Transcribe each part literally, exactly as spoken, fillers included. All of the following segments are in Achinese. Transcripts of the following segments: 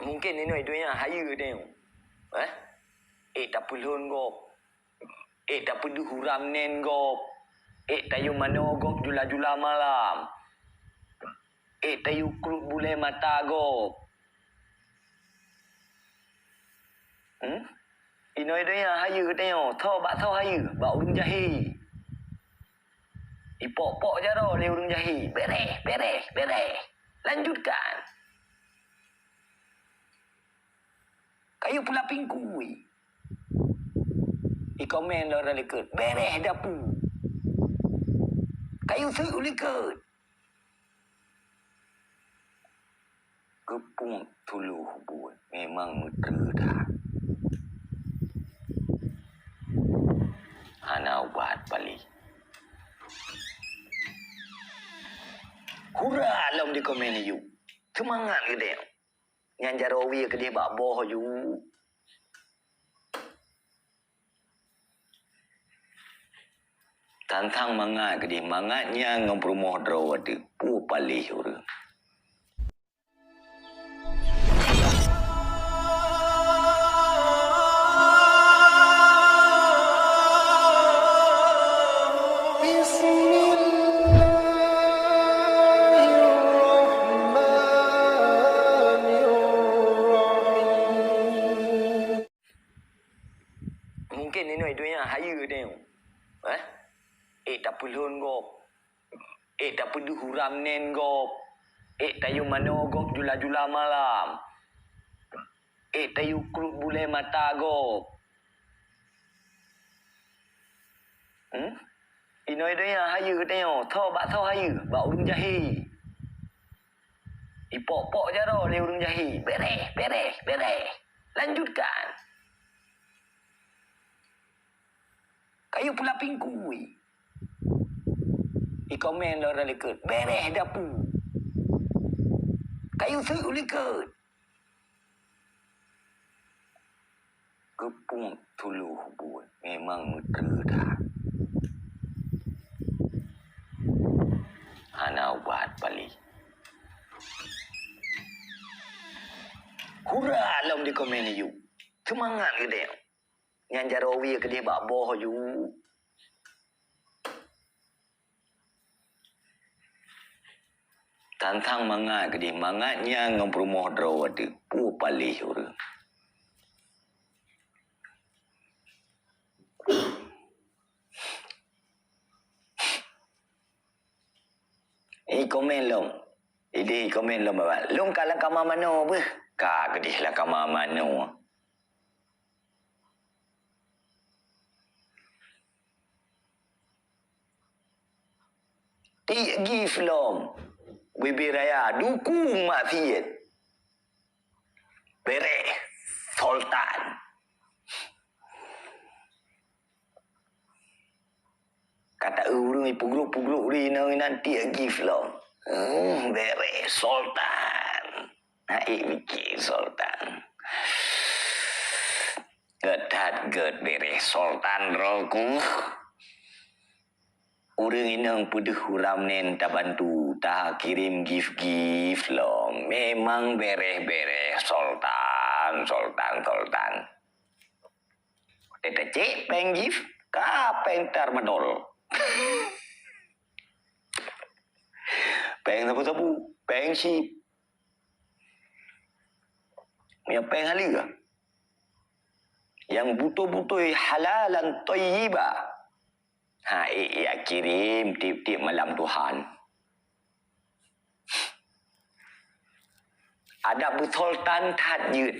Mungken inoe donya hayeue tanyoe. Eh? Ék tapeulhon gob. Ék tapeudeuh uram nén gob. Ék tayue manoe gob jula-jula malam. Ék tayue kruet bulée mata gob. Hmm? Inoe donya hayeue tanyoe, tho bak tho hayeue, bak ureuëng jahé. Ipok-pok jaroe lé ureuëng jahé, "Béréh, béréh, béréh. Lanjutkan." Kayue pula pingkui. Ikomen lom likot, "Béréh dapu." Kayue seuk likot. Geupung tuloh buet memang meutreue that. Hana ubat paléh. Hura lom dikomen yue. Seumangat geudeh. Nyan jaroe wie keudeh bak boh yue. Tantang mangat keudeh, mangat nyan ngon peurumoh droe teuh. Peue paléh ureuëng. Bismillahirrahmanirrahim. Mungken inoe donya hayeue tanyoe. Eh? Ék tapeulhon gob. Ék tapeudeuh uram nén gob. Ék tayue manoe gob jula-jula malam. Ék tayue kruet bulée mata gob. Hmm? Inoe donya hayeue tanyoe, tho bak tho hayeue, bak ureuëng jahé. Ipok-pok jaroe lé ureuëng jahé, "Béréh, béréh, béréh. Lanjutkan." Kayue pula pingkui. Ikomen lom likot, "Béréh dapu." Kayue seuk likot. Geupung tuloh buet memang meutreue that. Hana ubat paléh. Hura lom dikomen yue. Seumangat geudeh. Nyan jaroe wie keudeh bak boh yue. Tantang mangat keudeh, mangat nyan ngon peurumoh droe teuh. Peue paléh ureuëng. Ikomen lom. Ideh ikomen lom, Abang. Lôn ka lam kama manoe beuh. Ka keudeh lam kama manoe. Tiek gift lom. Bibir raya dukung maksiet. Béréh Sultan. Kata ureuëng ipeugrok-peugrok ri nang inan tiek gift lom. Hmm, béréh Sultan. Hai mikir Sultan. Gét that gét béréh Sultan droe ku. Ureuëng inong peudeuh uram nén tabantu, takirém gift-gift lom. Memang béréh-béréh Sultan, Sultan, Sultan. Teuka cék péng gift, ka péng tramadol. Péng sabu-sabu, péng chip. Meunyoe péng haleue. Nyang beutôi-beutôi halalan thayyiba. Ha, ék, ék kirém tiep-tiep malam Tuhan. Adak beusultan that jeuet.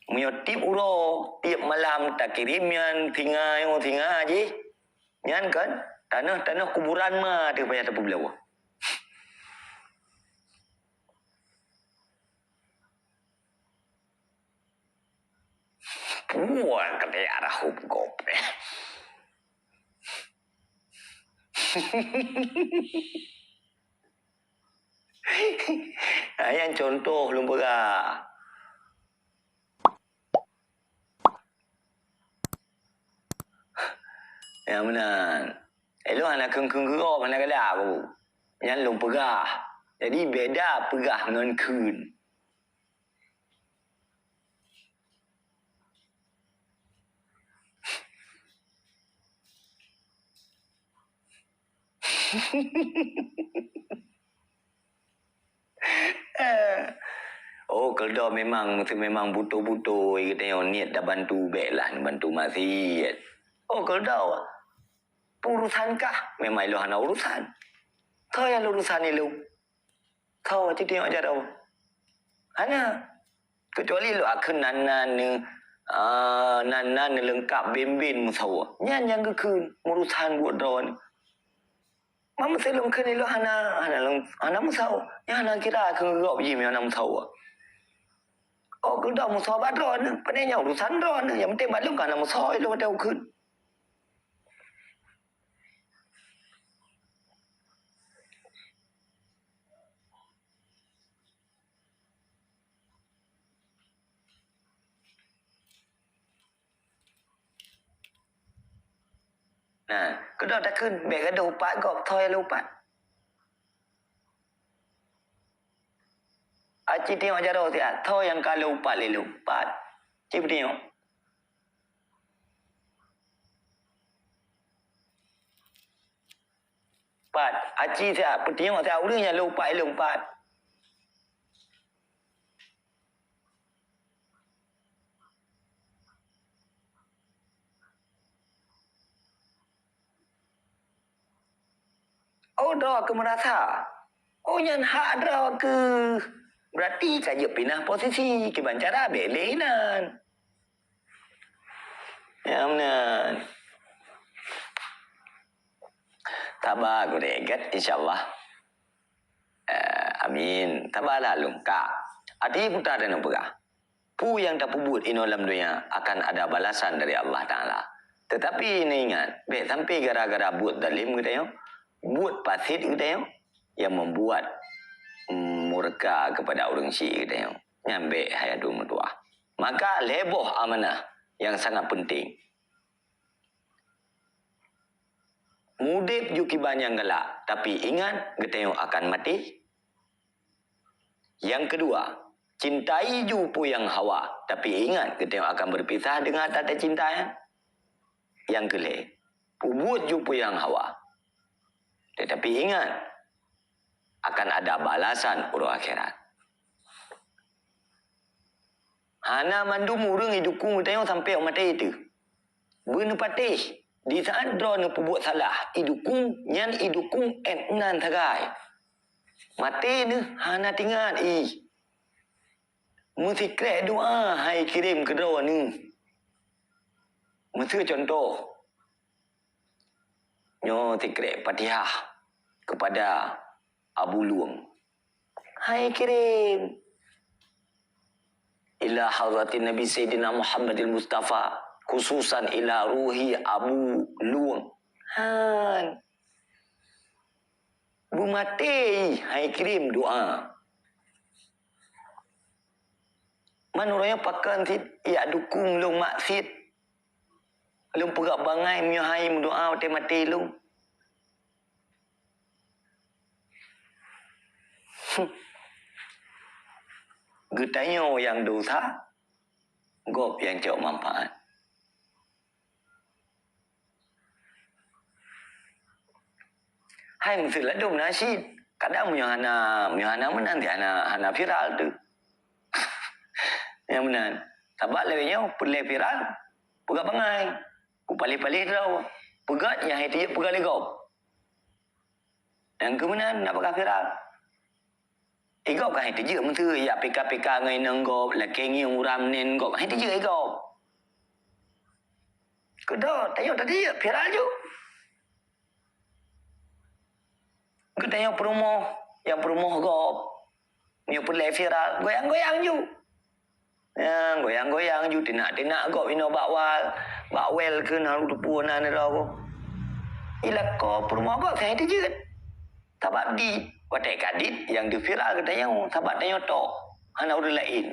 Meunyoe tiep uroe, tiep malam takirém nyan singa nyoe singa jih, nyan kan tanoh-tanoh kuburan ma teuh payah tapeubloe. Puang keuneuk arah hub gob. Nyan contoh lôn peugah. Nyang meunan. Ilôn hana kheun-kheun keudroe, hana galak ku. Nyan lôn peugah. Jadi beda peugah ngon kheun. Oh, keudroe memang, meusti memang buto-buto geutanyoe niet tabantu, bèk lah neubantu maksiet. Oh, keudroe. Urusan kah? Memang ilôn hana urusan. Soe nyang urusan ilôn? Soe cit nyang jaroe? Hana. Keucuali lôn akheun nan-nan neu, ah, nan-nan neu leungkap ben-ben meusawa. Nyan nyang geukheun urusan buet droeneuh. Meusé lôn kheun ilôn hana, hana lôn, hana meusawa. Nyan hana kira keu gob jih meunyoe hana meusawa. Oh, keudroe meusawa bak droeneuh, pane nyan urusan droeneuh. Nyang penting bak lôn ka hana meusawa ilôn watèe kheun. Nah, keudroe takheun bèk gadôh upat gob, soe nyang lôn upat. Aci tengok jaroe siat, soe nyang ka lôn upat lé lôn. Pat. Ci tengok. Pat, aci siat, peutanyong siat ureueng nyang lôn upat ilôn pat. Oh, droe keuh meurasa. Oh, nyan hak droe keuh. Beurati ka jeuet pinah posisi, kiban cara bèk lé inan. Ya, meunan. Saba gurèe gèt, insya Allah. Eh, amin. Saba lah lôn ka. Até putra dan peugah. Peue nyang tapeubuet inoe lam donya akan ada balasan dari Allah Taala. Tetapi neuingat, bèk sampai gara-gara buet zalim geutanyoe, buet paset geutanyoe, yang membuat murka kepada ureueng syik geutanyoe. Nyan bèk hai adoe meutuah. Maka lhèe boh amanah nyang sangat penting. Udép ju kiban nyang galak, tapi ingat geutanyoe akan maté. Yang kedua, cintai ju peue nyang hawa, tapi ingat geutanyoe akan berpisah dengan ata cinta nyan. Yang keulhèe, peubuet ju peue nyang hawa. Tetapi ingat, akan ada balasan uroe akhirat. Hana mandum ureueng idukung geutanyoe sampai maté teuh. Beuneupatéh, di saat droeneuh peubuet salah, idukung, nyan idukung 'et nan sagai. Maté neuh hana teuingat ih. Meusikrek doa hai kirém keu droeneuh. Miseu cuntoh, nyoe sikrek Fatihah kepada Abu Lueng. Hai kirém ila hadratin Nabi Sayyidina Muhammadil Mustafa, khususan ila ruhi Abu Lueng. Han. Beumaté hai kirém doa. Man uroe nyoe pakon cit jak dukung lôn maksiet. Lôn peugah bangai meunyoe hai meudoa watèe maté lôn. Geutanyoe nyang dosa, gob nyang cok manfaat. Hai meuseue ladôm na cit. Kadang meunyoe hana, meunyoe hana meunan, hana, hana viral teuh. Nyang meunan. Sabab lagèe nyoe, peureulèe viral, peugah bangai. Peupaléh-paléh droe. Peugah nyang hai teujeuet peugah lé gob. Nyang keu meunan na peugah viral. Igob kan hai teujeuet meuteue, jak pika-pika ngon inong gob, lakèe ngieng uram nen gob, hai teujeuet igob. Keudroe, tanyoe tadi viral ju. Geutanyoe peurumoh, nyang peurumoh gob. Nyoe peureulèe viral, goyang-goyang ju. Nyang goyang-goyang ju, tinak-tinak gob inoe bak wal, bak wel keu na ruteupue na nirok. Ilako peurumoh gob sai teujeuet. Sabab di watèe kadit nyang teuviral geutanyoe, sabab tanyoe tok, hana ureueng laén.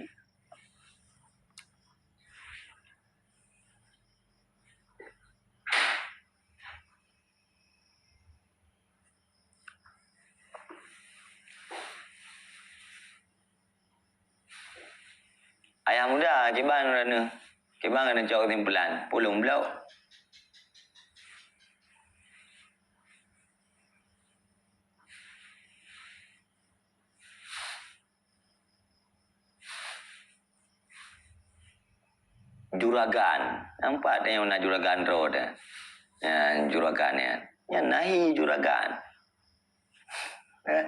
Ayah muda, kiban droeneuh, kiban droeneuh cok keusimpulan, pulung bloe. Juragan. Nampak teuh nyang na juragan droe teuh. Ya, juragan nyan. Nyan nahi juragan. Eh,